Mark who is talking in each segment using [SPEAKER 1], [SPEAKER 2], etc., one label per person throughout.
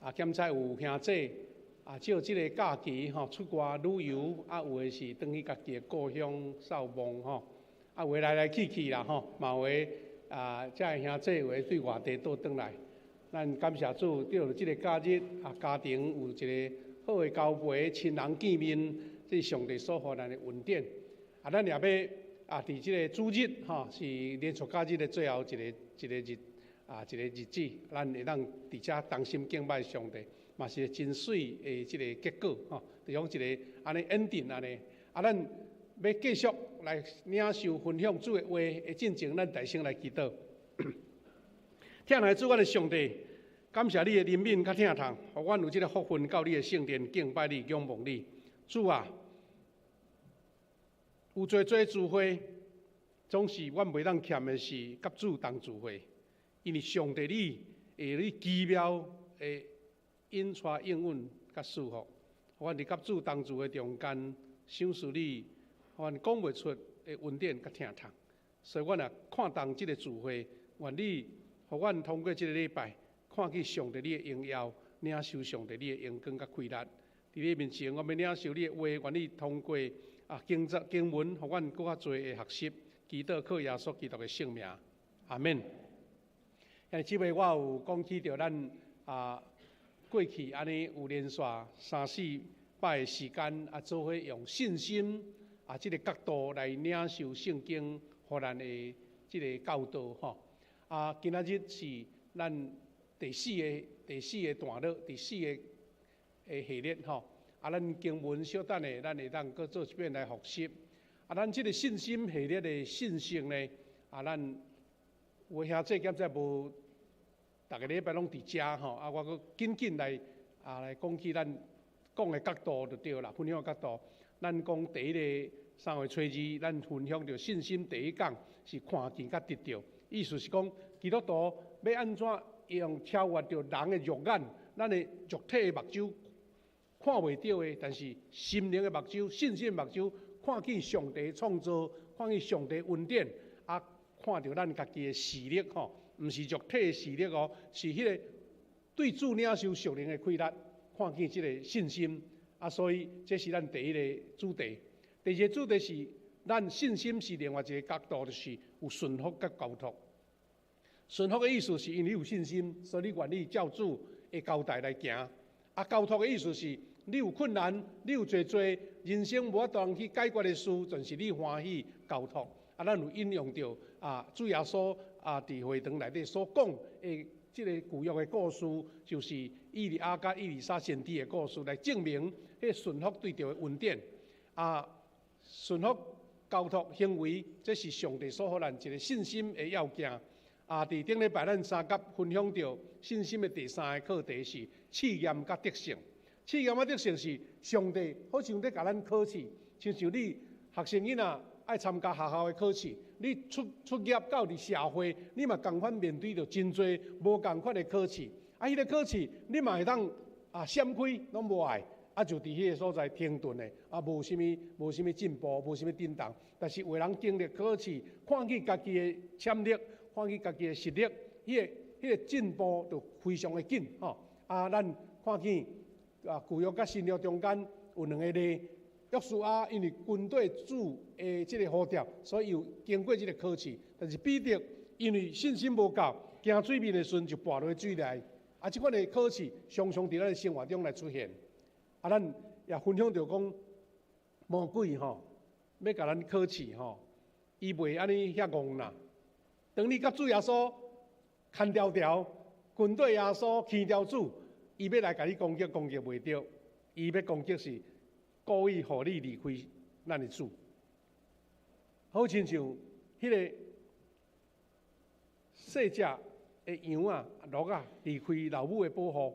[SPEAKER 1] 啊，兼且有兄姊啊，借這个假期吼出外旅遊，啊，有的是轉去家己的故鄉掃墓吼，啊，有的來來去去啦吼，嘛有的啊，遮的兄姊有的對外地倒轉來。咱感謝主，得著這个假日啊，家庭有一个好的交陪，親人見面，這是上帝所予咱的恩典。啊，咱也欲啊，佇這个主日吼，是連續假日的最後一個日啊，一個日子，咱會當佇遮同心敬拜上帝，嘛是真媠的這个結果吼，就講一個按呢 ending 按呢。啊，咱欲繼續來領受分享主的話的進前，咱大聲來祈禱。疼愛主，阮的上帝，感謝你的憐憫佮疼痛，予阮有這个福分到你的聖殿敬拜你、仰望你。主啊，有濟濟聚會，總是阮袂當欠的是佮主同聚會，因為上帝你會你奇妙的引帶應允佮賜福，予阮佇佮主同聚會中間，賞賜你，予阮講袂出的恩典佮疼痛。所以，阮也看重這个聚會，願你予阮通過這个禮拜，看見上帝你的榮耀，領受上帝你的榮光佮氣力。佇你面前，我欲領受你的話，願你通過啊經節經文，予阮閣較濟的學習。祈禱靠耶穌基督的聖名，阿們。兄弟姊妹，我有講起著咱啊過去按呢有連續三四擺的時間啊，做伙用信心啊這个角度來領受聖經，予咱的這个教導吼。啊，今仔日是咱第四个段落，第四个的系列吼。啊，咱經文小等下，咱會當閣做一遍來複習。啊，咱這个信心系列的信息呢，啊，咱有的兄姊兼且無逐个禮拜攏佇遮吼，啊，我閣緊緊來啊來講起咱講的角度就對啦，分享的角度。咱講第一个三月初二，咱分享著信心第一講是看見佮得著，意思是講基督徒欲按怎用超越著人的肉眼，咱的肉體的目睭看袂著的，但是心靈的目睭、信心的目睭，看見上帝創造，看見上帝恩典，啊，看著咱家己的視力吼，毋是肉體的視力哦，是彼个對主領受屬靈的氣力，看見這个信心。啊，所以這是咱第一个主題。第二个主題是咱信心是另外一个角度，就是有順服佮交託。順服的意思是因為你有信心，所以你願意照主的交代來行。啊，交託的意思是你有困難，你有濟濟人生無法度去解決的事，就是你歡喜交託。啊，咱有引用著啊，主耶穌啊，佇會堂內底所講的這个舊約的故事，就是以利亞佮以利沙先知的故事，來證明彼順服對著的恩典。啊，順服交託行為，這是上帝所予咱一个信心的要件。啊，佇頂禮拜咱三甲分享著信心的第三个課題是試驗佮得勝。試驗佮得勝是上帝好像咧共咱考試，親像你學生囡仔愛參加學校的考試，你出業到佇社會，你嘛仝款面對著真濟無仝款的考試。啊，彼个考試你嘛會當啊閃開攏無愛，啊就佇彼个所在停頓的，啊無啥物進步，無啥物振動。但是有的人經歷考試，看見家己的潛力，看見家己的實力，彼個進步就非常的緊吼。啊，咱看見啊舊約佮新約中間有兩个例，約書亞因為軍隊主的這个呼召，所以有經過這个考試。但是彼得因為信心無夠，驚水面的時陣就跋落水內。啊，這款的考試常常佇咱的生活中來出現。啊，咱也分享著講，魔鬼吼欲共咱考試吼，伊袂按呢遐戇啦。當你佮主耶穌牽牢牢，跟綴耶穌牽牢主，伊欲來共你攻擊，攻擊袂著。伊欲攻擊是故意予你離開咱的主。好親像彼个細隻的羊仔、鹿仔離開老母的保護，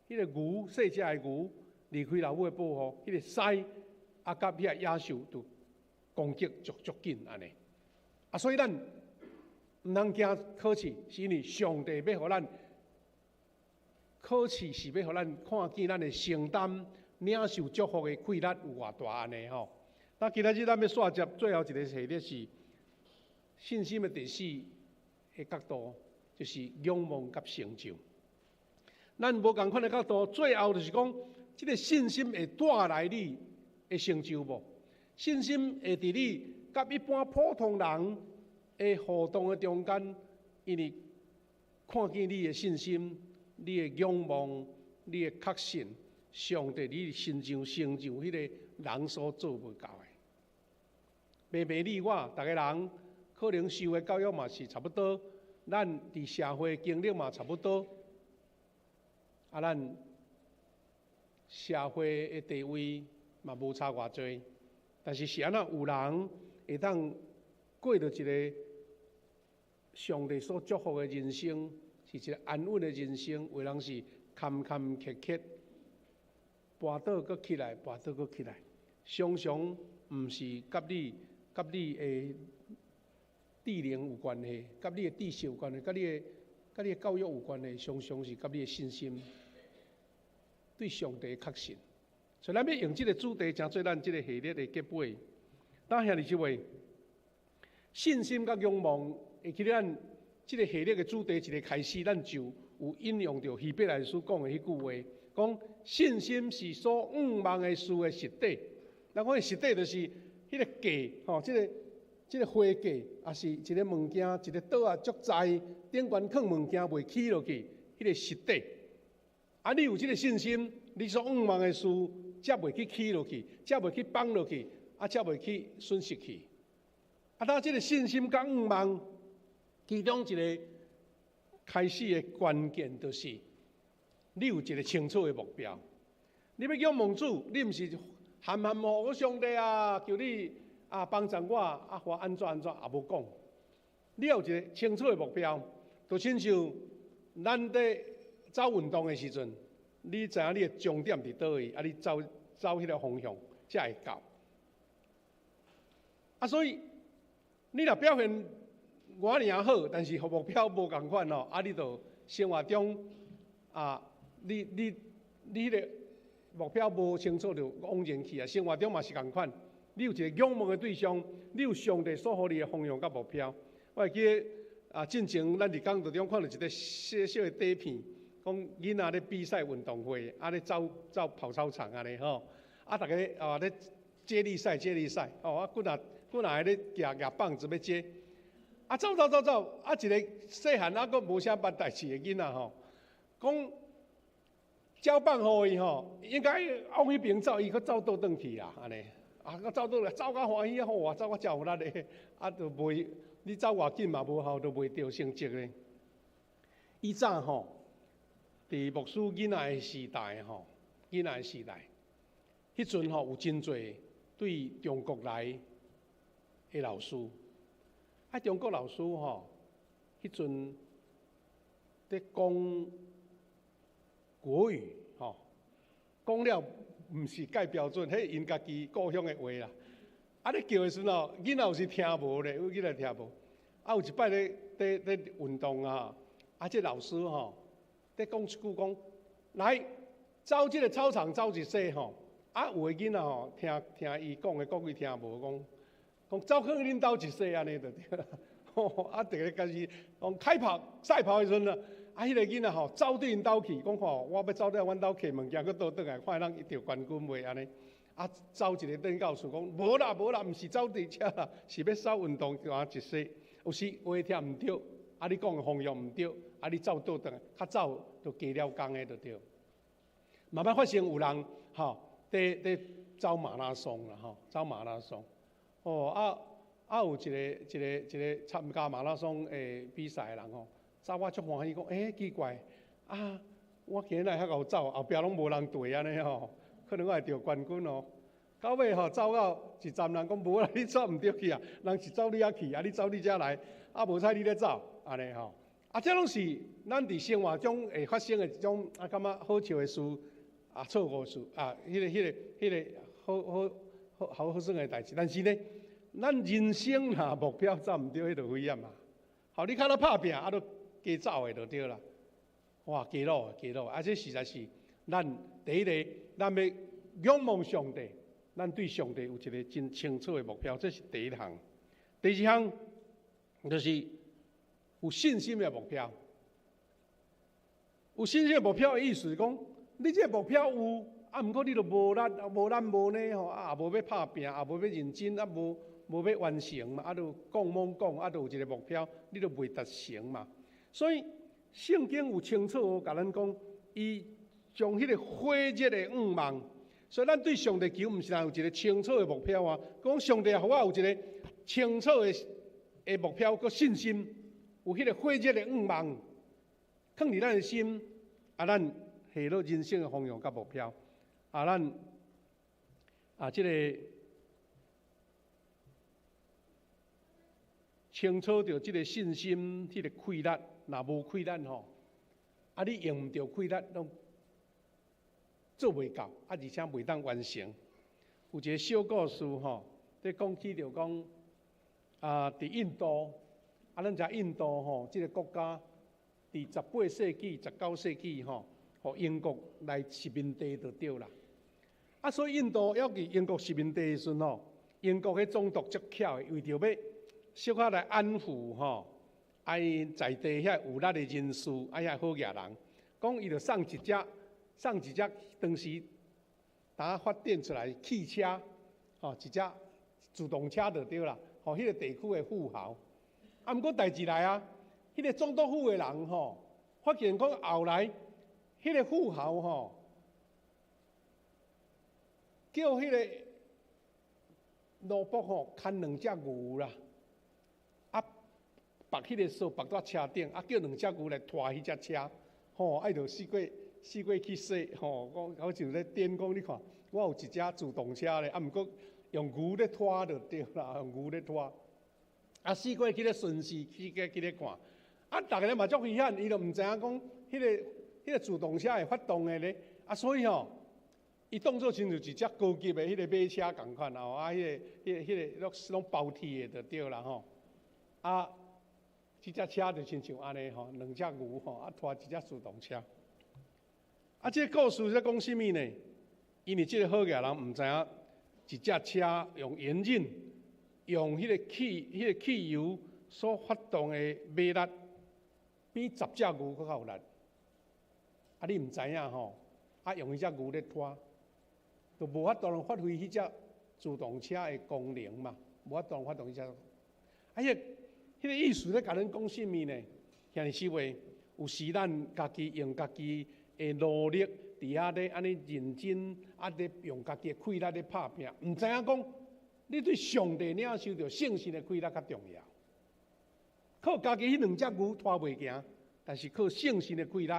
[SPEAKER 1] 彼个牛細隻的牛離開老母的保護，彼个獅啊佮彼个野獸就攻擊足足緊按呢。啊，所以咱毋通驚考試，是因為上帝欲予咱考試，是欲予咱看見咱的承擔、領受祝福的氣力有偌大按呢吼。那今仔日咱欲煞接最後一个系列是信心的第四个角度，就是仰望佮成就。咱無仝款的角度，最後就是講，這個信心會帶來你的成就無？信心會佇你佮一般普通人的互動的中間，因為看見你的信心、你的仰望、你的確信，上帝你身上成就彼個人所做袂到的。明明你我，逐个人可能受的教育嘛是差不多，咱佇社會經歷嘛差不多，啊，咱社會的地位嘛無差偌濟，但是是按怎有人會當過著一個上帝所祝福的人生，是一個安穩的人生，有人是坎坎坷坷，跋倒閣起來，跋倒閣起來，常常毋是佮你的智能有關係，佮你的知識有關係，佮你的教育有關係，常常是佮你的信心，對上帝的確信。所以，咱欲用這個主題，成做咱這個系列的結尾。當兄弟姊妹，信心佮仰望，會記得咱這個系列的主題一個開始，咱就有引用著希伯來書講的彼句話，講信心是所向望的事的實底。咱講的實底就是彼個價，吼，這個貨價，抑是一个物件，一个桌仔足載，頂懸囥物件袂起落去，彼個實底。啊，你有這個信心，你所向望的事，才袂去起落去，才袂去放落去，啊，才袂去損失去。啊，當這個信心佮向望，其中一個開始的關鍵就是，你有一個清楚的目標。你欲仰望主，你毋是含含糊糊上帝啊，求你啊幫助我啊，予我按怎按怎也無講。你有一個清楚的目標，就親像咱佇走運動的時陣，你知影你的終點佇佗位，啊，你走走彼个方向才會到。啊，所以你若表現偌爾好，但是目標無仝款哦，啊，你就生活中啊，你彼个目標無清楚就枉然去啊。生活中嘛是仝款，你有一個仰望的對象，你有上帝所予你的方向佮目標。我會記得啊，進前咱佇講道中看著一个細小的短片，講囡仔咧比賽運動會，啊咧走走跑操場按呢吼，啊逐家啊咧接力賽接力賽，哦啊幾若幾若个咧舉舉棒子欲接，啊走走走走，啊一个細漢啊閣無啥捌代誌的囡仔吼，講交棒予伊吼，應該往彼邊走，伊閣走倒轉去啊，按呢，啊閣走倒來，走較歡喜啊，吼，走較誠有力的，啊就袂，你走偌緊嘛無效，都袂著成績咧。以前吼，佇牧師囡仔的時代吼，囡仔的時代，彼陣吼有真濟對中國來的老師，啊中國老師吼，彼陣佇講國語吼，講了毋是蓋標準，彼𪜶家己故鄉的話啦。啊，咧叫的時陣吼，囡仔有時聽無咧，有囡仔聽無。啊，有一擺咧，佇佇運動啊，啊，這老師吼，佇講一句講，來走這个操場走一圈吼。啊，有的囡仔吼，聽聽伊講的國語聽無，講講走去恁兜一圈按呢就對啦。吼，啊，逐个開始講開跑賽跑的時陣啊，啊，彼个囡仔吼走對𪜶兜去，講吼，我欲走了阮兜摕物件，閣倒轉來，看會當得冠軍袂按呢？啊，走一个轉到厝講，無啦無啦，毋是走佇遮啦，是欲走運動場一圈。有時話聽毋對，啊，你講的方向毋對，啊，你走倒轉來，較早就加了工的就對。嘛捌發生有人吼，佇佇走馬拉松啦吼，走馬拉松，哦啊啊有一个一个一个參加馬拉松的比賽的人吼，走我足歡喜講，欸，奇怪，啊，我今日哪會遐𠢕走，後壁攏無人綴按呢吼，可能我會得冠軍哦。到尾吼走到一站人講無啦，你走毋著去啊，人是走你遐去，啊你走你遮來，啊無彩你咧走，按呢吼。啊，這攏是咱佇生活中會發生的一種啊，感覺好笑的事，啊錯誤事，啊，彼个彼个彼个好好好好好耍的代誌。但是呢，咱人生若目標走毋對，彼就危險啊。好，你較咧拍拚，啊，都加走的就對啦。哇，加努加努，啊，這實在是咱第一个，咱欲仰望上帝，咱對上帝有一个真清楚的目標，這是第一項。第二項就是有信心的目標。有信心的目標的意思是講，你這個目標有，啊，毋過你都無力、無力無呢吼，啊，也無欲拍拚，也無欲認真，啊，無欲完成嘛，啊，就講罔講，啊，就有一個目標，你都袂達成嘛。所以聖經有清楚共咱講，伊將彼個火熱的願望，所以咱對上帝求，毋是有一個清楚的目標啊。講上帝予我有一個清楚的目標，佮信心，有彼個火熱的願望，囥佇咱的心，啊，咱下落人生的方向佮目標，啊，咱啊，這个清楚著這个信心，彼个氣力，若無氣力吼，啊，你用毋著氣力，攏做袂到，啊，而且袂當完成。有一个小故事吼，咧講起著講啊，佇印度，啊，咱知印度吼，這个國家佇18世紀、19世紀吼，予英國來殖民地就對啦。啊，所以印度猶佇英國殖民地的時陣吼，英國彼總督足巧的，為著欲小可來安撫吼，啊𪜶在地遐有力的人士，啊遐好額人，講伊就送一隻當時當發展出來汽車，吼，一隻自動車就對啦，予彼個地區的富豪。啊，毋過代誌來啊，彼個總督府的人吼，發現講後來彼個富豪吼，叫彼個奴僕吼牽兩隻牛啦，啊，縛彼個索縛佇車頂，啊，叫兩隻牛來拖彼隻車，吼，啊，伊就四界去踅，吼，講好像咧點講，你看，我有一隻自動車咧，啊，毋過用牛咧拖就對啦，用牛咧拖，啊，四界去咧巡視，四界去咧看，啊，逐个嘛足危險，伊就毋知影講，彼个自動車會發動的咧，啊，所以吼，伊當做親像一隻高級的彼個馬車仝款吼，啊，彼个攏包鐵的就對啦吼，啊，這隻車就親像按呢吼，兩隻牛吼，啊，拖一隻自動車。啊，這个故事咧講啥物呢？因為這个好額人毋知影，一隻車用引擎，用彼个汽油所發動的馬力，比10隻牛閣較有力。啊，你毋知影吼，啊，用彼隻牛咧拖，就無法度發揮彼隻自動車的功能嘛，無法度發動彼隻。啊，彼个意思咧，共咱講啥物呢？兄弟姊妹，有時咱家己用家己的努力，佇遐咧按呢認真，啊咧用家己的氣力咧拍拚，毋知影講，你對上帝領受著聖神的氣力較重要。靠家己彼兩隻牛拖袂行，但是靠聖神的氣力、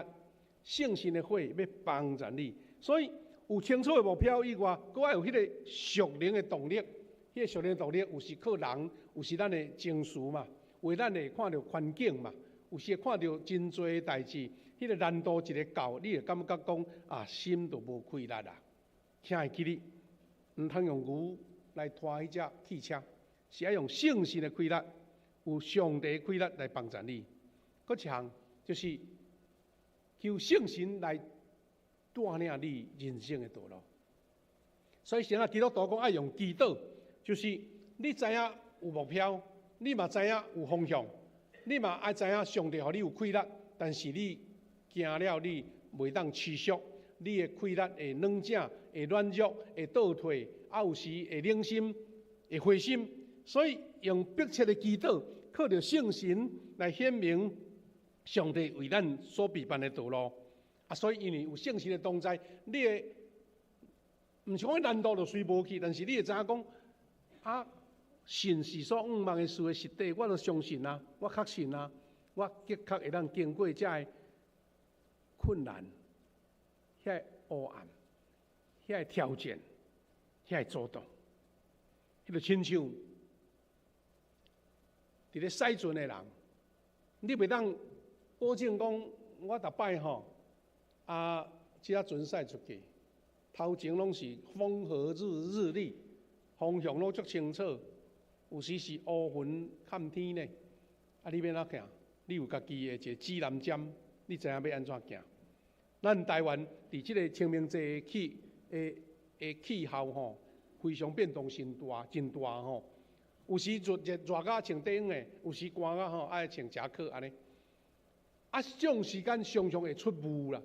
[SPEAKER 1] 聖神的火欲幫助你。所以有清楚的目標以外，閣愛有彼個屬靈的動力。彼個屬靈的動力有時靠人，有時咱的情緒嘛，有的咱會看著環境嘛，有時會看著真濟代誌。彼個難度一个到，你會感覺講啊，心就無氣力啦。請會記得，毋通用牛來拖彼隻汽車，是愛用聖神的氣力，有上帝的氣力來幫助你。閣一項就是求聖神來帶領你人生的道路。所以，先仔基督徒講愛用祈禱，就是你知影有目標，你嘛知影有方向，你嘛愛知影上帝予你有氣力，但是你行了你袂當持續，你的氣力會軟正、會軟弱、會倒退，啊有時會冷心、會灰心。所以用迫切的祈禱，靠著聖神來顯明上帝為咱所備辦的道路。啊，所以因為有聖神的同在，你會毋是講難度就隨無去，但是你會知影講，啊，信是所向望的事的實底，我都相信啊，我確信啊，我的確會當經過這个困難、遐个黑暗、遐个挑戰、遐个阻擋，彼个親像佇咧駛船的人，你袂當保證講，我逐擺吼，啊，這隻船駛出去，頭前攏是風和日麗，方向攏足清楚，有時是烏雲蓋天呢。啊，你欲按怎行？你有家己的一個指南針，你知影欲按怎行？咱台灣佇這个清明節的氣候吼，非常變動性大，真大吼。有時熱熱熱甲穿短的，有時寒甲吼愛穿夾克按呢。啊，這種時間常常會出霧啦，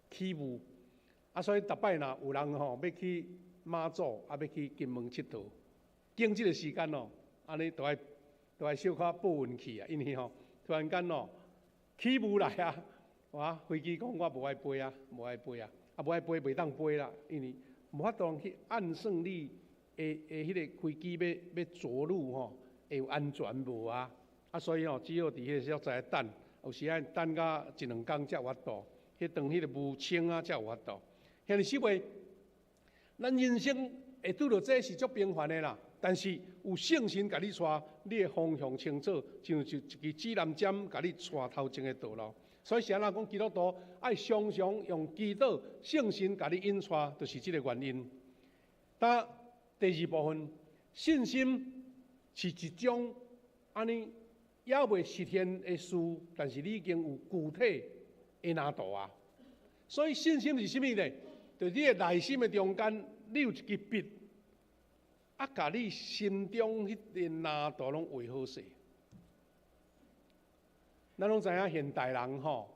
[SPEAKER 1] 起霧。啊，所以逐擺若有人吼欲去媽祖，啊欲去金門𨑨迌，經這个時間哦，按呢都愛小可報運氣啊，因為吼突然間哦起霧來啊，哇，飛機講我無愛飛啊，無愛飛啊，啊無愛飛袂當飛啦，因為無法度去按算你的彼个飛機欲著陸吼，會有安全無啊？啊，所以吼只好佇彼个所在等，有時愛等甲一兩工才有法度，彼當彼个霧清啊才有法度。兄弟姊妹，咱人生會拄著這是足平凡的啦，但是有聖神共你帶，你的方向清楚，就像一支指南針共你帶頭前的道路。所以是按怎講，基督徒愛常常用祈禱聖神共你引帶，就是這个原因。但第二部分，信心是一種按呢猶未實現的事，但是你已經有具體的藍圖啊。所以信心是啥物呢？就你的內心的中間，你有一支筆，啊，共你心中彼个藍圖攏畫好勢。咱攏知影現代人吼，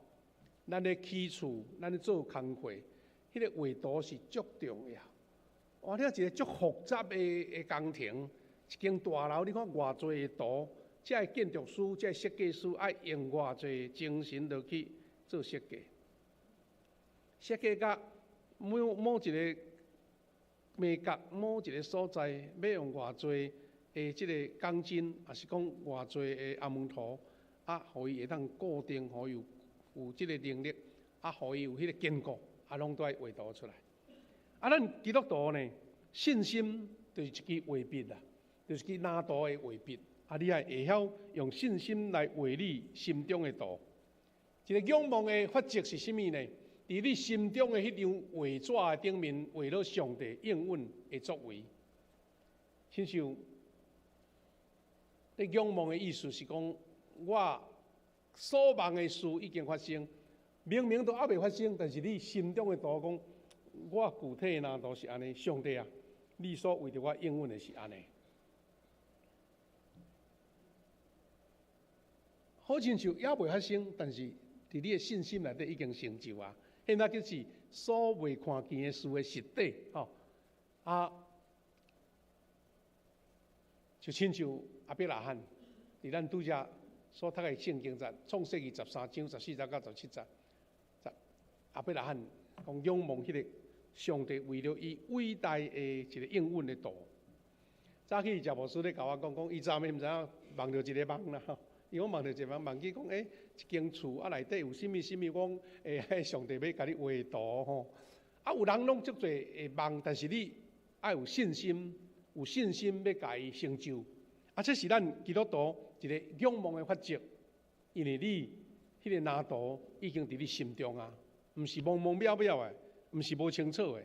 [SPEAKER 1] 咱咧起厝，咱咧做工課，彼个畫圖是足重要。哇！你看一个足複雜的工程，一間大樓，你看偌濟的圖，這个建築師、這个設計師愛用偌濟精神落去做設計，設計甲某一个眉角，某一个所在，欲用偌濟的這个鋼筋，抑是講偌濟的紅毛土，啊，予伊會當固定，予伊有這个能力，啊，予伊有彼个堅固，啊，攏都愛畫圖出來。啊，咱基督徒呢，信心就是一支畫筆啦，就是一支藍圖的畫筆。啊，你愛會曉用信心來畫你心中的圖。一个仰望的法則是啥物呢？佇你心中的彼張畫紙的頂面畫了上帝應允的作為。親像你仰望的意思是講，我所望的事已經發生，明明都猶未發生，但是你心中的圖講，我具體的藍圖是按呢，上帝啊，你所為著我應允的是按呢。好親像猶未發生，但是佇你的信心內底已經成就啊！現在就是所未看見的事的實底，吼啊！就親像亞伯拉罕，佇咱拄才所讀的聖經節，創世記13章14節到17節，亞伯拉罕講仰望彼个上帝為著伊偉大的一个應允的圖。早起食牧師咧共我講，講伊昨暝毋知影夢著一个夢啦。伊講夢著一個夢，夢見講欸，一間厝啊內底有啥物啥物，講欸，上帝欲共你畫圖吼。啊，有人攏足濟會夢，但是你愛有信心，有信心欲共伊成就。啊，這是咱基督徒一个仰望的法則，因為你彼个藍圖已經佇你心中啊，毋是蒙蒙渺渺的，毋是無清楚的。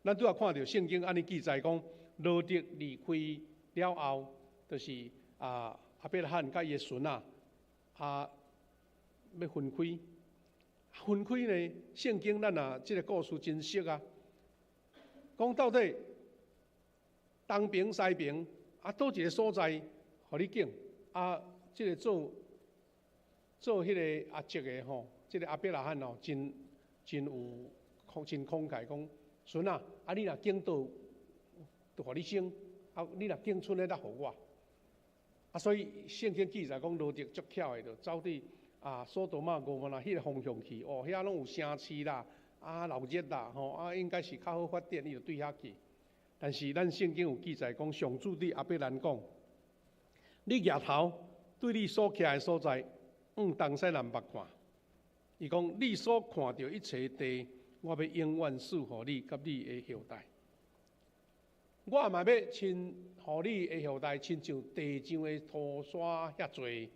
[SPEAKER 1] 咱拄仔看著聖經按呢記載講，羅得離開了後，就是啊。亞伯拉罕佮伊的孫仔啊，欲分開，分開呢？聖經咱啊，這个故事真熟啊。講到底東爿西爿啊，佗一个所在，予你揀啊？這个做做彼个阿叔的吼，這个亞伯拉罕哦，真真有真慷慨，講孫仔啊，你若揀佗，就予你先；啊，你若揀賰的，才予我。啊，所以聖經記載講，羅得足巧的，就走佇啊，所多瑪、蛾摩拉彼个方向去。哦，遐攏有城市啦，啊，鬧熱啦，吼，啊，應該是較好發展，伊就對遐去。但是咱聖經有記載講，上主對亞伯蘭講：你舉頭對你所徛的所在，向東西南北看。伊講，你所看著一切地，我欲永遠賜予你佮你的後代。我嘛欲親，予你的後代親像地上的土沙遐濟。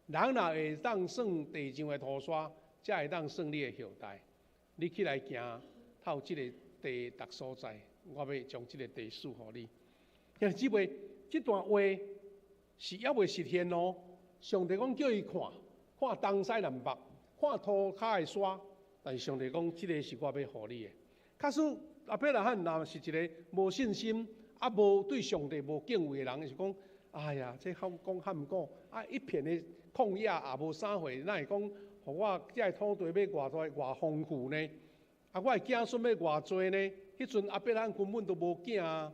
[SPEAKER 1] 人若會當算地上的土沙，才會當算你的後代。你起來行，透這个地逐所在，我欲將這个地賜予你。兄弟姊妹，這段話是猶未實現哦。上帝講叫伊看，看東西南北，看塗跤的沙，但是上帝講，這个是我欲予你的。假使亞伯拉罕若是一个無信心，啊無對上帝無敬畏的人，是講啊，哎呀，這講講含講啊，一片的曠野也無啥貨，哪會講予我這个土地欲偌大偌豐富呢？啊，我的子孫欲偌濟呢？彼陣亞伯拉罕根本都無囝啊，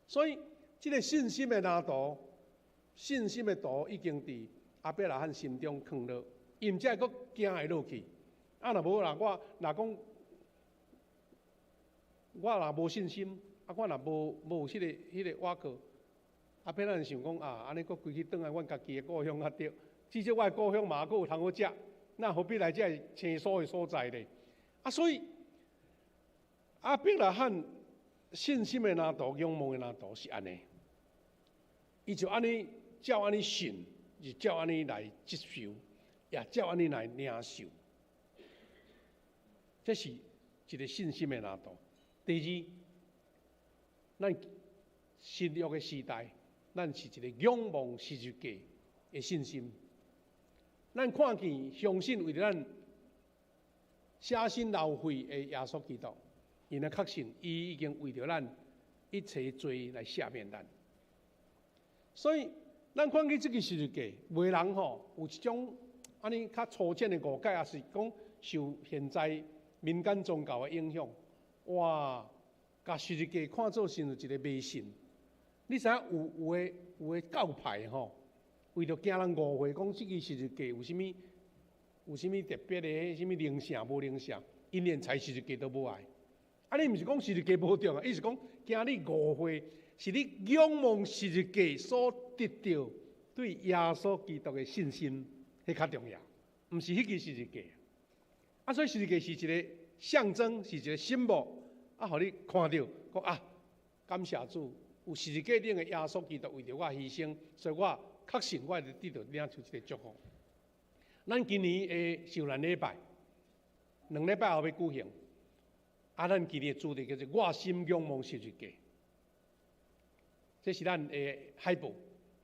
[SPEAKER 1] 所以這个信心的藍圖，信心的圖已經佇亞伯拉罕心中囥落，伊毋才會閣驚會落去。啊，若無啦，我若講我若無信心，啊，我若無彼个倚靠，亞伯拉罕想講啊，按呢閣規氣轉來阮家己的故鄉較對，至少我的故鄉嘛閣有通好食，那何必來這个生疏的所在呢？啊，所以亞伯拉罕信心的藍圖、仰望的藍圖是按呢，伊就按呢照按呢信，就照按呢來接受，也照按呢來領受。這是一個信心的藍圖。第二，咱新約的時代，咱是一個仰望十字架的信心。咱看見相信為著咱捨身流血的耶穌基督，𪜶也確信伊已經為著咱一切罪來赦免咱。所以，咱看見這个十字架，有的人吼有一種按呢較粗淺的誤解，抑是講受現在民間宗教的影響，哇，共十字架看做成一個迷信。你知影有的教派吼，為著驚人誤會，講這个十字架有啥物特別的，啥物靈性無靈性，𪜶連採十字架都無愛。啊，你毋是講十字架無重要，伊是講驚你誤會，是你仰望十字架所得著對耶穌基督的信心，彼較重要，毋是彼支十字架。啊，所以十字架是一個象徵，是一個 symbol，啊，予你看著講啊，感謝主，有十字架頂的耶穌基督為著我犧牲，所以我確信我會得著領受這个祝福。咱今年的受難禮拜，2禮拜後欲舉行，啊，咱今年的主題叫做“我心仰望十字架”，這是咱的海報。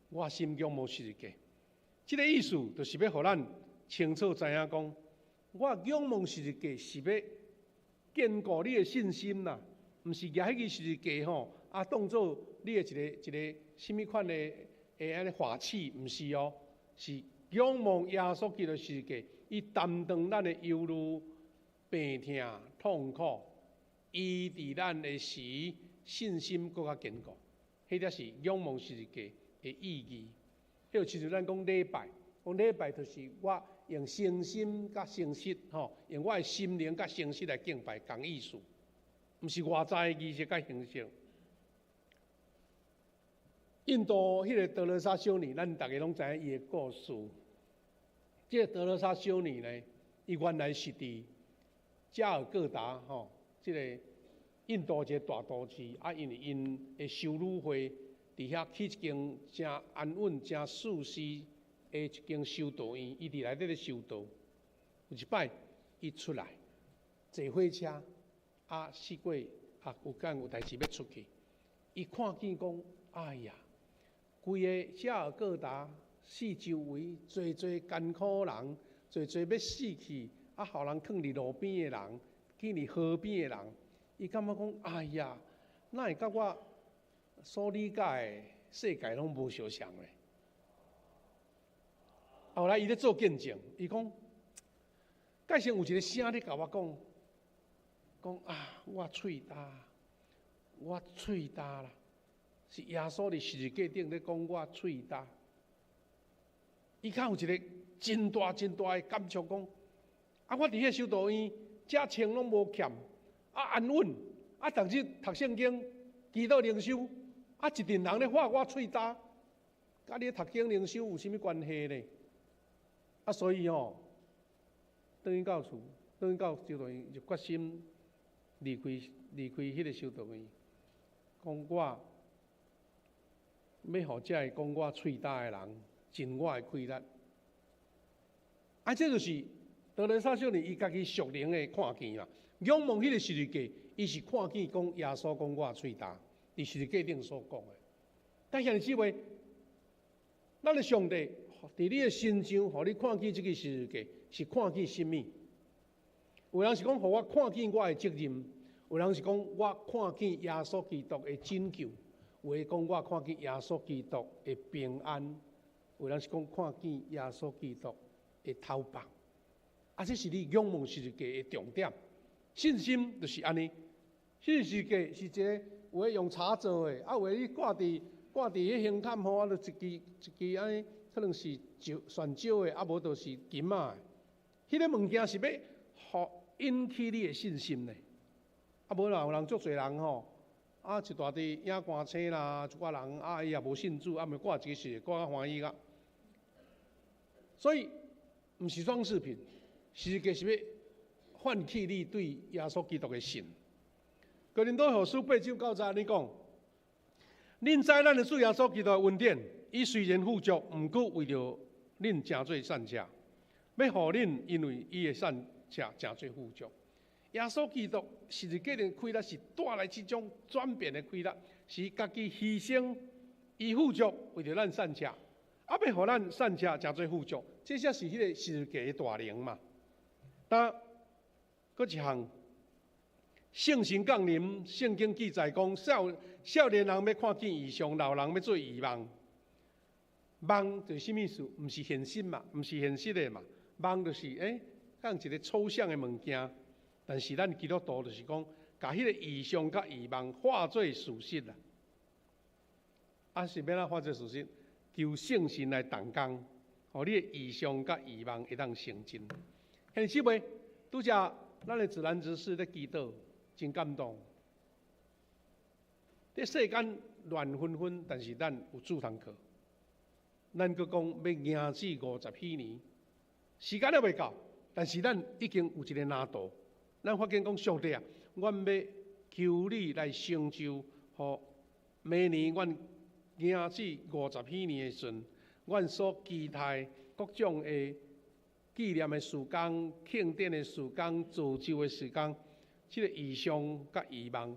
[SPEAKER 1] 我心仰望十字架，這个意思就是欲予咱清楚知影講，我仰望十字架是欲堅固你的信心啦，毋是舉彼支十字架吼，啊，當做你的一个一个啥物款的的按呢法器，毋是哦，是仰望耶穌基督十字架，伊擔當咱的憂慮、病痛、痛苦，醫治咱的時，信心閣較堅固。彼才是仰望十字架的意義。彼就親像咱講禮拜，講禮拜就是我用誠心佮誠實，吼，用我的心靈佮誠實來敬拜，仝意思，毋是外在的儀式佮形式。印度彼个德肋撒修女，咱逐家攏知影伊的故事。這个德肋撒修女呢，伊原來是佇加爾各答吼，這个印度一个大都市，啊，因為𪜶的修女會佇遐起一間誠安穩、誠舒適的一間修道院，伊佇內底咧修道。有一擺，伊出來坐火車，啊，四過啊，有間有代誌欲出去，伊看見講，哎呀，規个加爾各答四周圍濟濟艱苦人，濟濟欲死去，啊，予人囥佇路邊的人，囥佇河邊的人，伊感覺講，哎呀，哪會佮我所理解的世界攏無相像咧？後來伊咧做見證，伊講，蓋先有一个聲咧共我講，講啊，我喙焦，我喙焦啦，是耶穌佇十字架頂咧講我喙焦。伊較有一个真大真大的感觸，講啊，我佇彼个修道院，食穿攏無欠，啊安穩，啊逐日讀聖經、祈禱靈修，啊一陣人咧喊我喙焦，佮你讀經靈修有啥物關係呢？啊，所以吼，轉去到厝，轉去到修道院，就決心離開彼个修道院，講我欲予這个講我喙焦的人盡我的氣力。啊，這就是德肋撒修女伊家己屬靈的看見啦。仰望彼个十字架，伊是看見講耶穌講我喙焦，佇十字架頂所講的。但兄弟姊妹，咱的上帝佇你的身上，予你看見這个十字架，是看見啥物？有人是講，予我看見我的責任；有人是講，我看見耶穌基督的拯救；有的講我看見耶穌基督的平安，有人是講看見耶穌基督的頭髮。啊，這是你仰望十字架的重點。信心就是按呢，信十字架是一個有的用柴做的，啊，有的你掛佇彼胸坎吼，啊，就一支一支按呢，可能是石旋石的，啊，無就是金仔的。彼个物件是欲予引起你的信心呢。啊，無啦，有人足濟人吼，啊，一大堆影歌星啦，一寡人啊，伊也無信主，啊，咪掛一个十字掛較歡喜甲。所以，毋是裝飾品，十字架是欲喚起你對耶穌基督的信。哥林多後書八章九節按呢講：恁知咱的主耶穌基督的恩典，伊雖然富足，毋過為著恁成做散赤，欲予恁因為伊的散赤成做富足。耶穌基督十字架的氣力是帶來這種轉變的氣力，是家己犧牲，伊富足為著咱散赤，啊，欲予咱散赤成做富足，這才是彼个十字架的大能嘛。但閣一項，聖神降臨，聖經記載講，少年人欲看見異象，老人欲做異夢。夢就是啥物意思？毋是現實嘛，毋是現實的嘛。夢就是像一個抽象的物件。但是咱基督徒就是講，共彼个異象佮異夢化做事實啦。啊，是欲按怎化做事實？求聖神來動工，予你的異象佮異夢會當成真。兄弟姊妹，拄才咱的自然執事咧祈禱，真感動。佇世間亂紛紛，但是咱有主通靠。咱閣講欲行至50禧年，時間猶未到，但是咱已經有一个藍圖。咱發現講上帝啊，阮欲求你來成就，予明年阮行至五十禧年的時陣，阮所期待各種的紀念的事工、慶典的事工、造就的事工，這个異象佮異夢，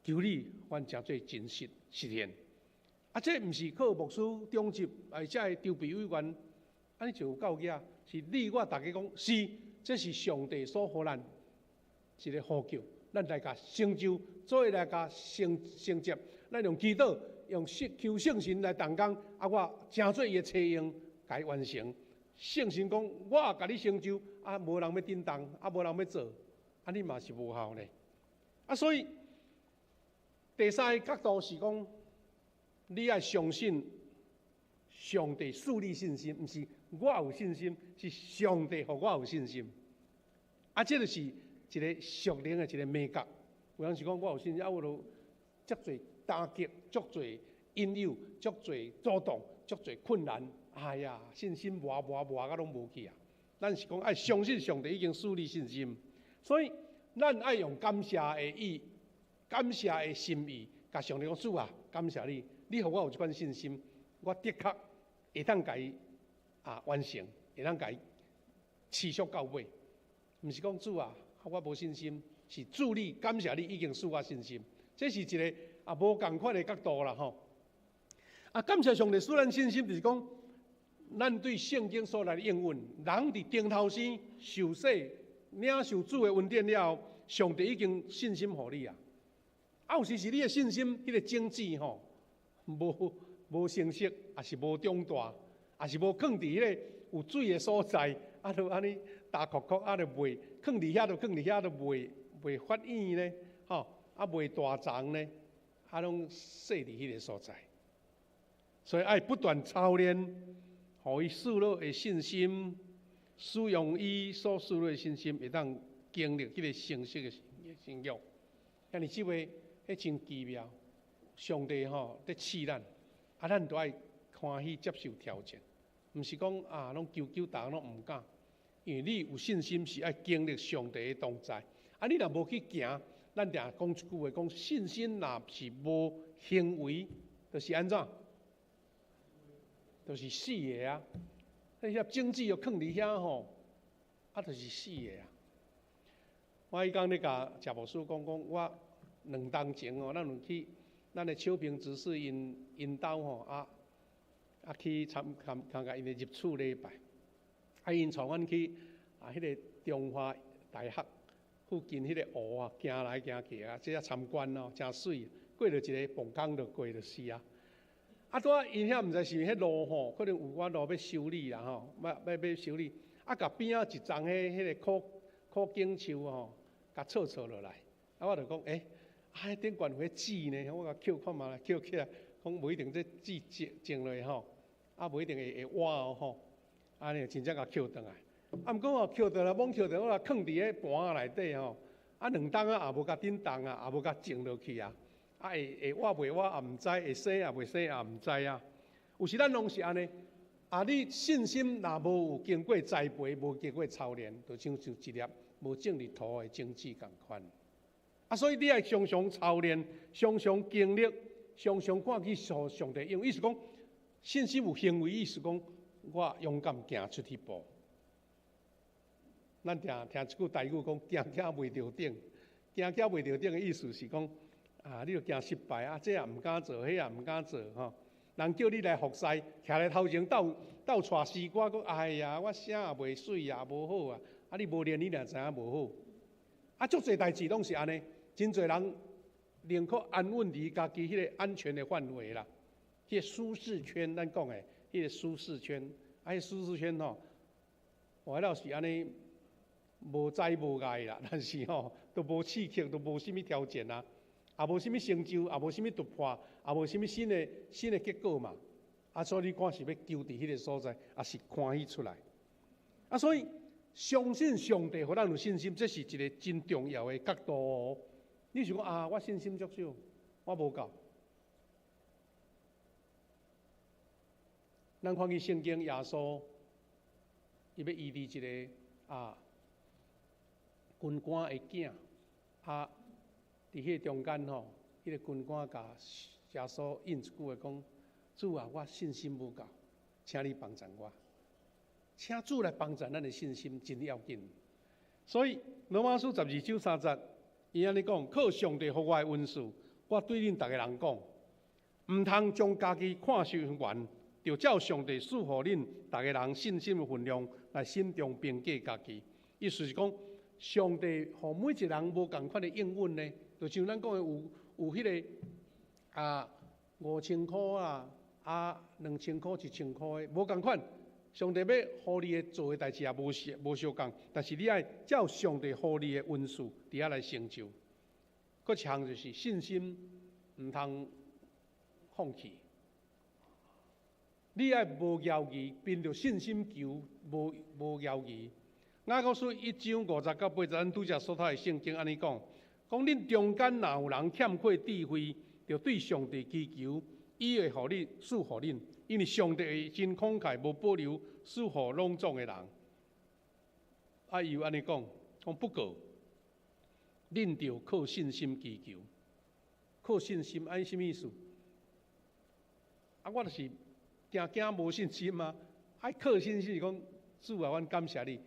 [SPEAKER 1] 求你阮成做真實實現。啊，這毋是靠牧師長執，或者是籌備委員，按呢就有夠額，是你我逐家講是。這是上帝所予咱一个呼叫，咱來共成就，做伙來共成就。咱用祈禱，用聖求聖神來動工，啊，我成做伊的車用，共伊完成。聖神講，我共你成就，啊，無人欲振動，啊，無人欲做，按呢嘛是無效呢。啊，所以第三个角度是講，你愛相信上帝賜你信心，毋是我有信心，是上帝予我有信心。啊，這就是一个屬靈的一个美角。有人是講我有信心，啊，我都足濟打擊，足濟引誘，足濟阻擋，足濟困難。哎呀，信心磨磨磨甲攏無去啊！咱是講愛相信上帝已經賜你信心，所以咱愛用感謝的意、感謝的心意，共上帝講主啊，感謝你，你予我有這款信心，我的確會當共伊啊完成，會當共伊持續到尾。毋是講主啊，我無信心，是主你感謝你已經賜我信心，這是一个啊無仝款的角度啦吼。啊，感謝上帝賜咱信心，就是講咱對聖經所來的應允，人佇頂頭生受洗領受主的恩典了後，上帝已經信心予你啊。啊，有時是你的信心，彼个種子吼，無成熟，抑是無長大，抑是無囥佇彼个有水的所在，啊，就按呢焦涸涸，啊，就袂囥佇遐，就囥佇遐，就袂發蘖呢，吼，啊，袂大叢呢，啊，攏細佇彼个所在。所以愛不斷操練，予伊賜落的信心，使用伊所賜落的信心，會當經歷彼个成熟的成長。兄弟姊妹，彼真奇妙，上帝吼佇試咱，啊，咱都愛歡喜接受挑戰，毋是講啊，攏求求逐項攏毋敢，因為你有信心是愛經歷上帝的同在。啊，你若無去行，咱定講一句話，講信心若是無行為，就是按怎？就是死的啊！彼粒種子又囥佇遐吼，啊，就是死的啊！我彼工咧共謝牧師講講，我兩冬前哦，咱有去咱的秋平執事𪜶兜吼，啊去參加𪜶的入厝禮拜，啊，𪜶帶阮去啊，彼个中華大學附近彼个湖啊，行來行去啊，這遐參觀哦，誠媠，過著一個磅空就過就是啊。啊，拄仔𪜶遐毋知是毋彼路吼，可能有寡路欲修理啦吼，欲修理，啊，共邊仔一叢彼彼個苦景樹吼，共挫挫落來。啊，我就講，欸，啊，彼頂懸有彼籽呢，我共抾看覓，抾起來，講無一定這籽種種落吼，啊，無一定會活哦吼。按呢真正共抾轉來。啊，毋過哦，抾轉來，罔抾轉來，我共囥佇彼盤仔內底吼，啊，2冬啊，也無共振動啊，也無共種落去啊。啊，會活袂活也毋知，會生也袂生也毋知啊。有時咱攏是按呢，啊，你信心若無有經過栽培，無經過操練，就親像一粒無種佇土的種子仝款。啊，所以你愛常常操練，常常經歷，常常看見上上帝應，意思講信心有行為，意思講我勇敢行出彼步。咱聽聽一句台語講，驚驚袂著頂，驚驚袂著頂的意思是講，啊，你著驚失敗啊，這也毋敢做，彼也毋敢做吼。人叫你來服侍，徛佇頭前鬥鬥帶詩歌，講哎呀，我聲也袂媠也無好啊。啊，你無練，你哪知影無好？啊，足濟代誌攏是按呢，真濟人寧可安穩佇家己彼個安全的範圍啦，彼個舒適圈，咱講的彼個舒適圈，啊，彼舒適圈吼，活了是按呢無災無礙啦，但是吼都無刺激，都無啥物挑戰啊。也無啥物成就，也無啥物突破，也無啥物新的結果嘛。啊，所以你看是欲求佇彼個所在，抑是歡喜出來。啊，所以相信上帝，予咱有信心，這是一個真重要的角度哦。你想講啊，我信心足少，我無夠。咱看見聖經耶穌，伊欲醫治一個啊軍官的囝啊。佇彼個中間吼，彼個軍官共耶穌應一句話講：主啊，我信心無夠，請你幫贊我。請主來幫贊咱的信心，真要緊。所以羅馬書12章3節，伊按呢講：靠上帝予我的恩賜，我對恁逐个人講，毋通將家己看傷懸，著照上帝賜予恁逐个人信心的分量來慎重評價家己。意思是講，上帝予每一個人無仝款的應允呢，就像咱講的有有彼個啊5000箍啊，啊2000箍1000箍的無仝款。上帝欲予你的做的代誌也無相無相仝，但是你愛照上帝予你的恩賜佇遐來成就。閣一項就是信心毋通放棄，你愛無猶豫，憑著信心求，無無猶豫。雅各書1章50到80，咱拄才所讀的聖經按呢講，講恁中間若有人欠缺智慧，著對上帝祈求，伊會予你賜予恁，因為上帝會真慷慨，無保留賜予攏總的人。啊，伊又按呢講，講不過，恁著靠信心祈求，靠信心，按啥物意思？啊，我就是驚驚無信心啊！愛靠信心是講，主啊，阮感謝你。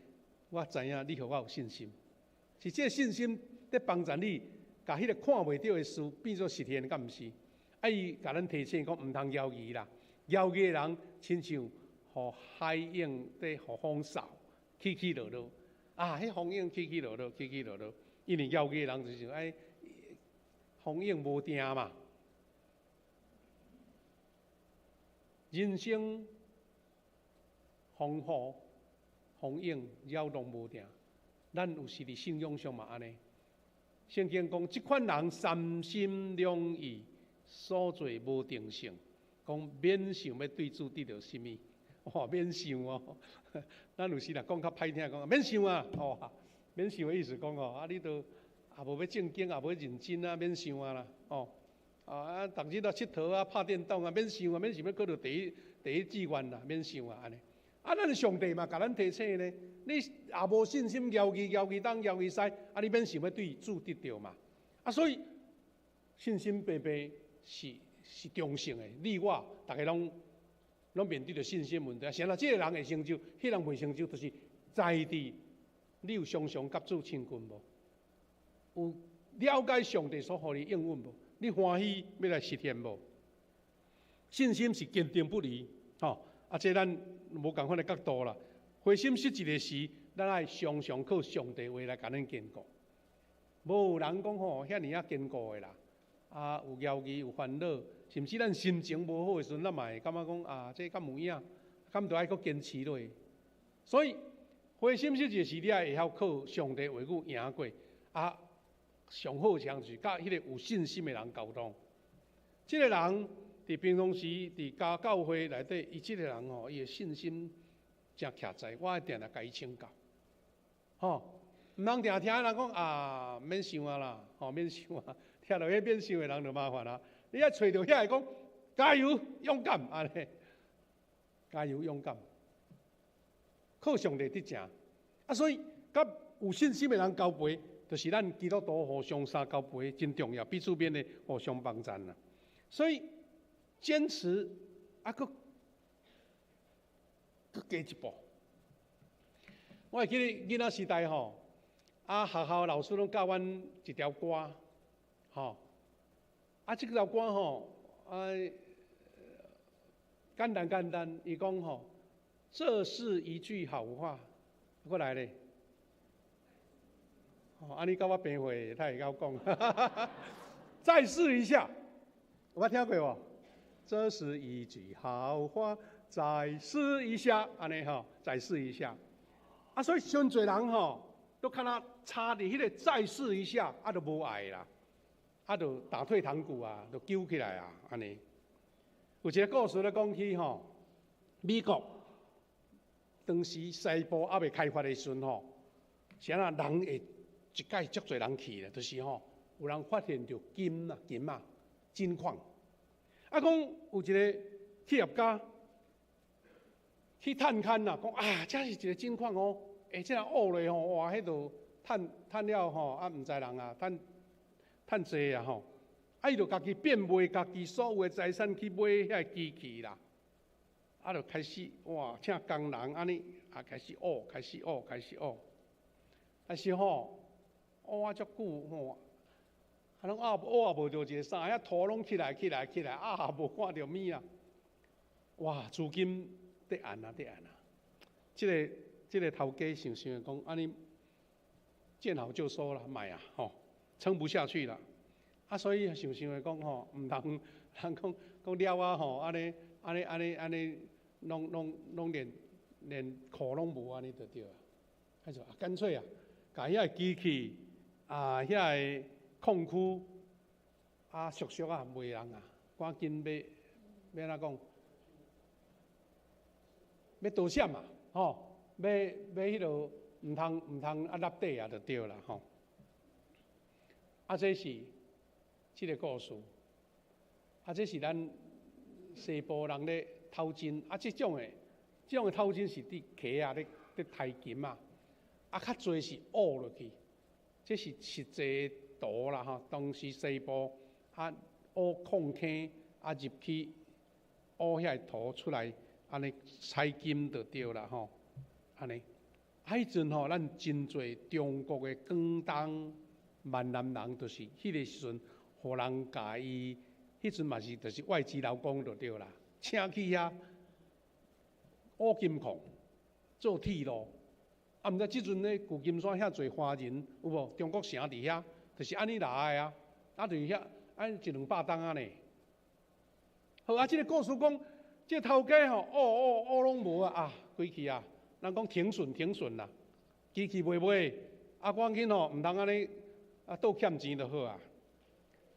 [SPEAKER 1] 我知影你予我有信心，是這個信心佇幫助你，共彼個看袂著的事變做實現，敢毋是？啊，伊共咱提醒講，毋通猶豫啦，猶豫的人親像予海湧佇予風掃，起起落落。啊，彼風湧起起落落，起起落落，因為猶豫的人就是愛風湧無定嘛。人生風雨。風湧擾動無定，咱有時佇信仰上嘛按呢。聖經講，這款人三心兩意，所做無定性，講免想欲對主得著啥物，哇，免想哦。咱有時若講較歹聽，講免想啊，哦，免想的意思講哦，啊，你都也無欲正經，也無欲認真啊，免想啊啦，哦，啊，逐日都𨑨迌啊，拍電動啊，免想啊，免想欲考著第一第一志願啦，免想啊，按呢。啊！咱上帝嘛，共咱提醒呢。你也無信心，猶豫猶豫東，猶豫西，啊！你免想欲對主得著嘛？啊！所以信心白白是是中性的，你我逐家攏攏面對著信心問題。啊，是按怎這个人會成就，彼人袂成就，就是在佇你有常常佮主親近無？有了解上帝所予你應允無？你歡喜欲來實現無？信心是堅定不移，吼！啊，這咱無仝款的角度啦。灰心失志的時，咱愛常常靠上帝話來共咱堅固。無有人講吼遐爾仔堅固的啦。啊，有猶豫，有煩惱，甚至咱心情無好的時陣，咱嘛會感覺講啊，這敢有影，敢著愛閣堅持落去。所以灰心失志是你愛會曉靠上帝話語贏過。啊，上好像是佮彼個有信心的人溝通。這個人佇平常時佇家教會內底，伊這個人吼，伊的信心誠徛在，我愛定定共伊請教。吼，毋通定聽人講啊，免想啊啦，吼，免想啊，聽著彼免想的人就麻煩啦。你愛揣著遐個講加油勇敢按呢，加油勇敢，靠上帝得勝。啊，所以佮有信心的人交陪，就是咱基督徒互相相交陪真重要，彼此勉勵互相幫贊啦。所以堅持啊，閣閣加一步。我會記得囡仔時代吼，啊，學校老師攏教阮一條歌，吼，啊，這條歌吼，啊，簡單簡單，伊講吼，這是一句好話，過來咧，吼，啊，你佮我平歲，才會曉講，再試一下，有捌聽過無？這是一句好話，再試一下，按呢吼，再試一下。啊，所以傷濟人吼，都敢若差佇彼個再試一下，啊，就無愛啦，啊，就打退堂鼓啊，就揪起來啊，按呢。有一個故事咧講起吼，美國當時西部猶未開發的時陣吼，是按怎人會一擺足濟人去咧，就是吼，有人發現著金啊金啊金礦。啊，講有一個企業家去探勘啦，講啊，這是一個金礦哦，欸，這若挖落吼，哇，彼度趁趁了吼，啊，毋知人啊，趁趁濟啊吼，啊，伊就家己變賣家己所有的財產去買遐个機器啦，啊，就開始哇，請工人按呢啊，開始挖，開始挖，開始挖，但是吼，挖足久吼，啊，攏挖挖無著一个啥，遐土攏起來起來起來，啊，無看著物啊，哇，資金跌按啊跌按啊，這個頭家想想講，按呢見好就收啦，賣啊，吼，撐不下去啦，啊，所以想想的講吼，毋通人講講了啊吼，按呢按呢按呢按呢，攏攏攏連連褲攏無按呢就對啊，啊就乾脆啊，共遐個機器啊，遐個礦區啊，俗俗啊，賣人啊，趕緊欲欲按怎講？欲倒閃啊，吼！欲欲彼落毋通毋通啊落底啊，就對啦，吼！啊，這是這個故事，啊，這是咱西部人咧淘金，啊，這種的淘金是佇溪仔咧咧刣金啊，啊，較濟是挖落去，這是實際圖啦，吼！當時西部啊挖礦坑啊入去挖遐個土出來。按呢採金就對啦吼，按呢，啊彼陣吼，咱真濟中國的廣東、閩南人，就是彼個時陣，予人共伊，彼陣嘛是就是外籍勞工就對啦，請去遐挖金礦、做鐵路，啊，毋知這陣咧舊金山遐濟華人有無？中國城佇遐，就是按呢來的啊，啊，就是遐按一兩百冬仔呢。好啊，這個故事講。這頭家吼，挖挖挖攏無啊！啊，關去啊！人講停損停損啦，機器賣賣，啊，趕緊吼，毋通按呢啊，倒欠錢就好啊。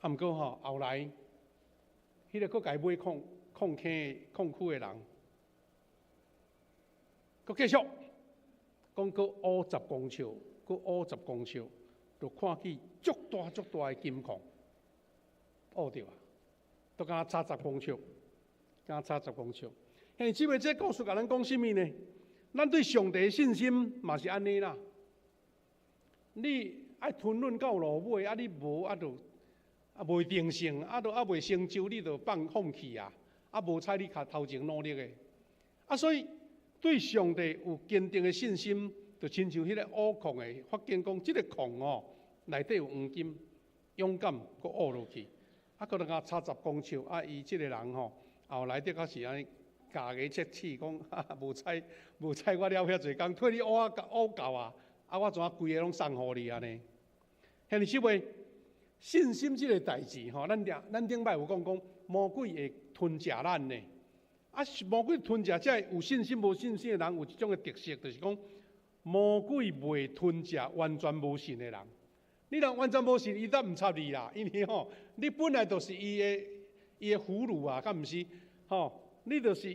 [SPEAKER 1] 啊，毋過吼，後來，彼個閣共伊買礦礦坑礦區的人，閣繼續講，閣挖十公尺，閣挖十公尺，就看見足大足大的金礦，挖著啊，都敢若差十公尺。敢差十公尺。兄弟姊妹，這故事共咱講啥物呢？咱對上帝的信心嘛是按呢啦。你愛吞忍到落尾，啊，你無啊，就啊袂定性，啊，就猶未成就，你就放放棄啊！啊，無採你較頭前努力的。啊，所以對上帝有堅定的信心，就親像彼個挖礦的，發現講這個礦哦，內底有黃金，勇敢閣挖落去，啊，閣閣差十公尺，啊，伊這個人吼。後來的確是按呢，咬牙切齒講，無彩無彩，我了遐濟工，替你挖挖夠啊！啊，我怎啊規个攏送予你按呢？兄弟姊妹，信心這個代誌吼，咱頂擺有講講魔鬼會吞食咱呢。啊，魔鬼吞食這有信心無信心的人，有一種的特色，就是講魔鬼袂吞食完全無信的人。你若完全無信，伊都毋插你啦，因為吼，你本來就是伊的俘虜啊，敢毋是？吼，你就是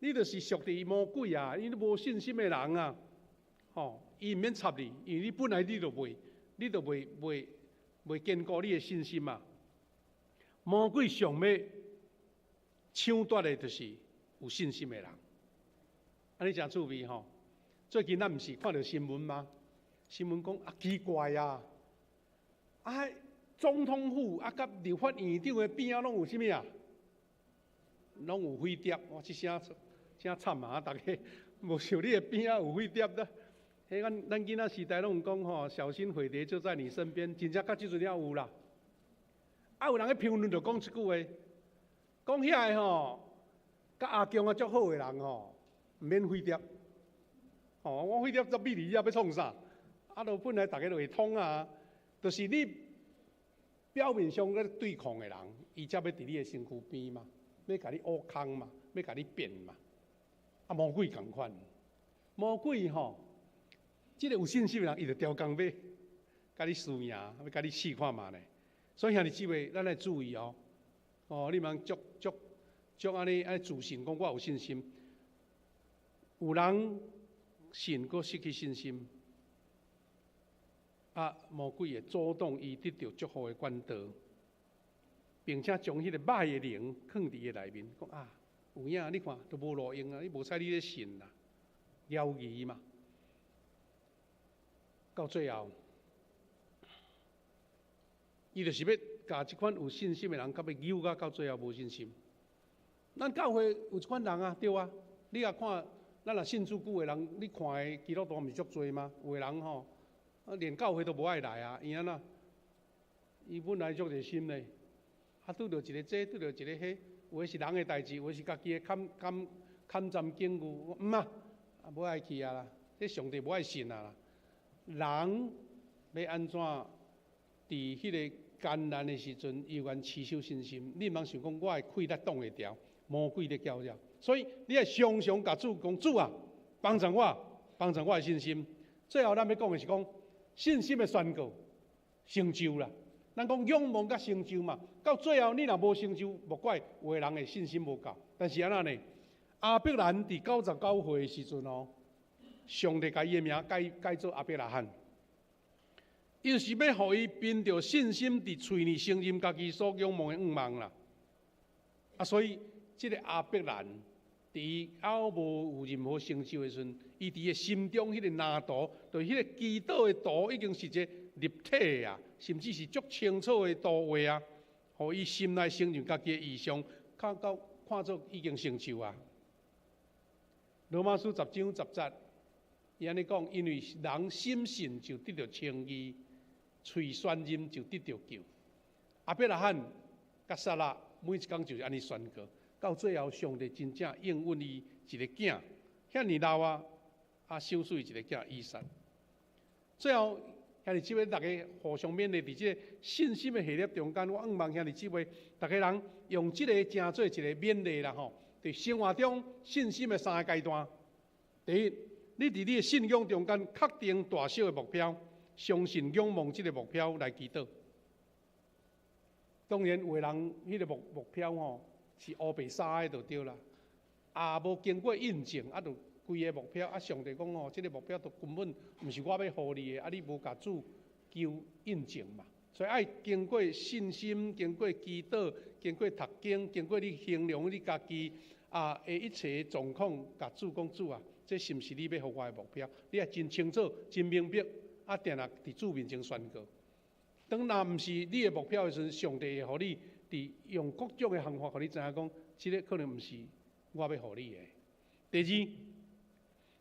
[SPEAKER 1] 屬佇魔鬼啊，因為你無信心的人啊，吼，伊毋免插你，因為你本來你就袂堅固你的信心嘛。魔鬼上欲搶奪的，就是有信心的人。按呢誠趣味吼！最近咱毋是看著新聞嗎？新聞講啊，奇怪啊！啊，總統府啊，佮立法院長的邊仔攏有啥物啊？攏有飛碟，哇！這聲真慘啊！逐家無想你的邊仔有飛碟的。彼咱囡仔時代攏有講吼，小心匪諜就在你身邊，真正到這陣了有啦。啊，有人咧評論就講一句話，講遐个吼，佮阿共啊足好的人吼，毋免飛碟。吼，我飛碟十米離遐欲創啥？啊，就本來逐家就會通啊，就是你表面上咧對抗的人，伊才欲佇你的身軀邊嘛，欲共你挖空嘛，欲共你變嘛。啊，魔鬼仝款，魔鬼吼，這個有信心的人，伊就刁工欲共你輸贏，欲共你試看覓咧。所以兄弟姊妹，咱愛注意哦。哦，你毋通足足足按呢按呢自信，講我有信心。有人信，閣失去信心，啊，魔鬼會阻擋伊得著祝福的管道，並且將彼個歹的靈囥佇伊內面，講啊，有影你看都無路用啊，你無彩你咧信啦，了疑嘛。到最後，伊就是欲共這款有信心的人，佮欲扭甲到最後無信心。咱教會有這款人啊，對啊，你若看，咱若信主久的人，你看的基督徒毋是足濟嗎？有的人吼，啊連教會都無愛來啊，伊按怎？伊本來足熱心咧，啊拄著一個這，拄著一個彼，有的是人的代誌，有的是家己的坎站境遇，毋啊，啊無愛去啊啦，這上帝無愛信啊啦。人欲按怎佇彼個艱難的時陣，猶原持守信心？你毋通想講我的氣力擋會牢，魔鬼咧攪擾。所以你愛常常共主講，主啊，幫助我，幫助我的信心。最後咱欲講的是講信心的宣告成就啦。咱講仰望佮成就嘛，到最後你若無成就，莫怪有的人的信心無夠。但是按怎呢？亞伯蘭佇99歲的時陣哦，上帝共伊的名改改做亞伯拉罕，伊就是欲予伊憑著信心佇喙裡承認家己所仰望的願望啦。啊，所以這個亞伯蘭佇伊猶無有任何成就的時陣，伊佇伊心中彼個藍圖，就是彼個祈禱的圖，已經是一個立體啊，甚至是足清楚的圖畫啊，予伊心內承認家己的異象，看到看做已經成就啊。羅馬書10章10節，伊按呢講，因為人深信就得著稱義，喙宣認就得著救。亞伯拉罕佮撒拉每一工就是按呢宣告，到最後上帝真正應允伊一個囝，遐爾老啊，啊賞賜伊一個囝以撒。最後兄弟姊妹，逐家互相勉勵，佇這個信心的系列中間，我向望兄弟姊妹，逐家人用這個成做一個勉勵啦吼。佇生活中信心的三個階段，第一，你佇你的信仰中間確定大小的目標，相信仰望這個目標來祈禱。當然，有的人彼個目標吼是烏白沙的就對啦，也無經過印證，啊，就規个目標啊，上帝講吼，這個目標都根本毋是我欲予你的，啊，你無共主求印證嘛，所以愛經過信心，經過祈禱，經過讀經，經過你衡量你家己啊的一切狀況，共主講主啊，這是毋是你欲予我的目標？你愛真清楚、真明白，啊，定定佇主面前宣告。當若毋是你的目標的時陣，上帝會予你佇用各種的方法，予你知影講，這個可能毋是我欲予你的。第二，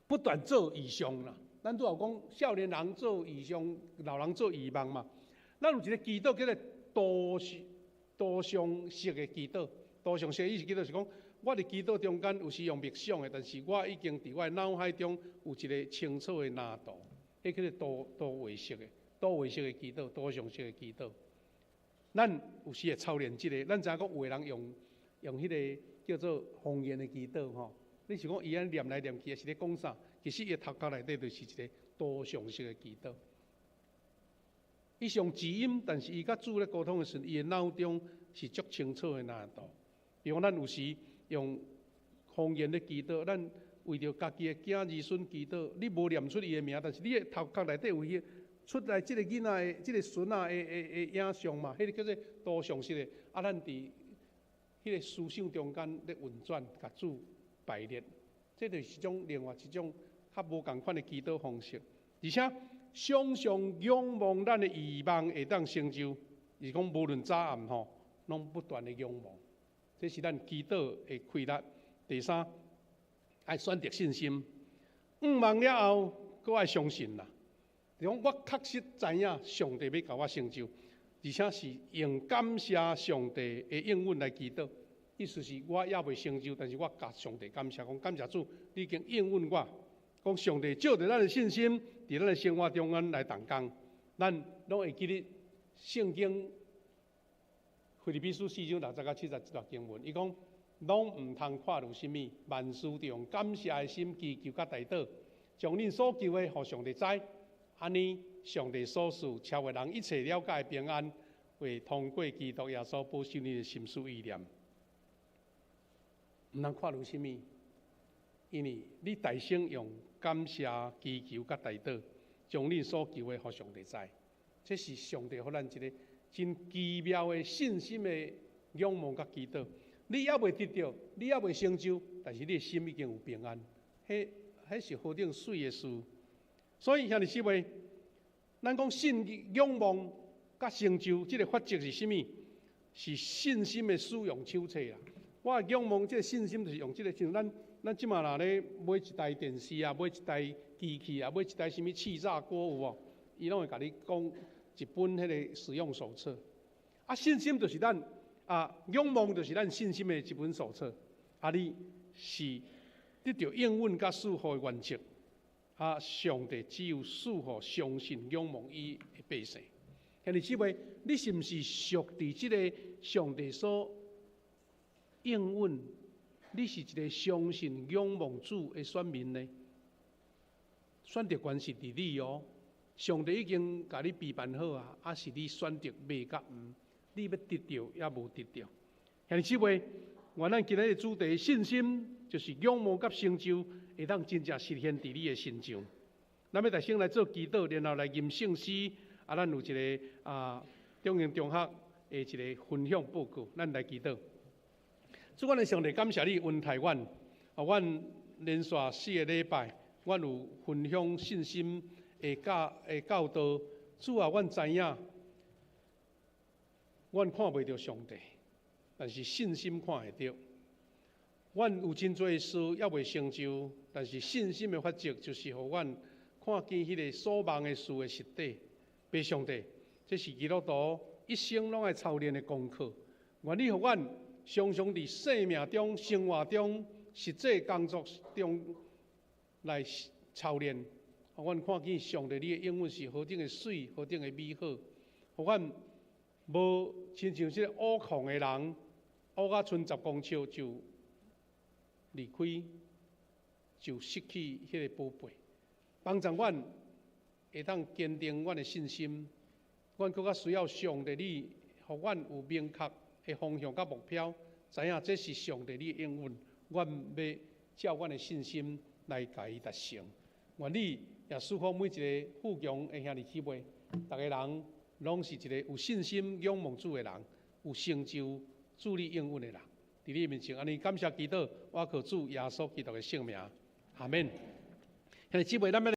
[SPEAKER 1] 不斷做異象啦。咱拄仔有講，少年人做異象，老人做異夢嘛。咱有一個祈禱叫做圖像式的祈禱。圖像式的意思祈禱是講，我佇祈禱中間有時用默想的，但是我已經佇我的腦海中有一個清楚的藍圖，彼叫做圖畫式的、圖畫式的祈禱、圖像式的祈禱。咱有時會操練這個，咱知影講有的人用彼个叫做方言的祈禱吼。你想講伊按呢念來念去，是咧講啥？其實伊頭殼內底就是一個圖像式的祈禱。伊是用字音，但是伊佮主咧溝通的時陣，伊的腦中是足清楚的那圖。比如咱有時用方言咧祈禱，咱為著家己的囝兒孫祈禱，你無念出伊的名，但是你的頭殼內底有彼出來這個囡仔的、這個孫仔的影像嘛，彼個叫做圖像式的。啊，咱佇彼個思想中間咧運轉，共主排列，這就是一種另外一種較無仝款的祈禱方式。而且常常仰望咱的願望會當成就，是講無論早暗吼，攏不斷的仰望。這是咱祈禱的氣力。第三，愛選擇信心。向望了後，閣愛相信啦。就講我確實知影上帝欲共我成就，而且是用感謝上帝的應允來祈禱。意思是我猶未成就，但是我共上帝感謝，講感謝主，你已經應允我。講上帝照著咱的信心，佇咱的生活中間來動工，咱攏會記得聖經腓立比書四章六節到七節這段經文，伊講攏毋通掛慮啥物，萬事用感謝的心祈求佮代禱，將恁所求的予上帝知。按呢，上帝所賜超越人一切了解的平安，會通過基督耶穌保守恁的心思意念。毋通掛慮啥物，因為你大聲用感謝祈求佮代禱，將恁所求的予上帝知。這是上帝予咱一個真奇妙的信心的仰望佮祈禱。你猶未得著，你猶未成就，但是你的心已經有平安。彼是何等媠的事！所以兄弟姊妹，咱講信仰望佮成就，這個法則是啥物？是信心的使用手冊啦。我仰望這個信心，就是用這個，像咱這馬若咧買一台電視啊，買一台機器啊，買一台啥物氣炸鍋有無？伊攏會共你講一本彼個使用手冊。啊，信心就是咱啊，仰望就是咱信心的一本手冊。啊，你是得著應允佮賜福的原則。啊，上帝只有賜予相信仰望伊的百姓。兄弟姊妹，你是毋是屬佇這個上帝所應允？你是一個相信仰望主的選民呢？選擇權是佇你哦。上帝已經共你備辦好啊，啊是你選擇欲佮毋，你欲得著抑無得著。兄弟姊妹，願咱今日的主題信心，就是仰望佮成就，會當真正實現佇你的身上。咱欲大聲來做祈禱，然後來吟聖詩。啊，咱有一個中英中學的一個分享報告，咱來祈禱。主，阮的上帝，感謝你恩待阮。啊，阮連續四個禮拜，阮有分享信心的教導。主啊，阮知影，阮看袂著上帝，但是信心看會著。阮有真濟事猶未成就，但是信心的法則就是予阮看見彼個所望的事的實底。父上帝，這是基督徒一生攏愛操練的功課。願你予阮常常佇生命中、生活中、實際工作中來操練，予阮看見上帝你的應允是何等的媠，何等的美好。予阮無親像這個挖礦的人，挖甲賰十公尺就離開，就失去彼個寶貝。幫助阮會當堅定阮的信心，阮閣較需要上帝你，予阮有明確的方向佮目標，知影這是上帝你的應允，阮欲照阮的信心來共伊達成。願你也賜福每一個富強的兄弟姊妹，逐個人攏是一個有信心仰望主的人，有成就主你應允的人。佇你面前，按呢感謝祈禱，我靠主耶穌基督的聖名，阿門。兄弟姊妹，咱欲。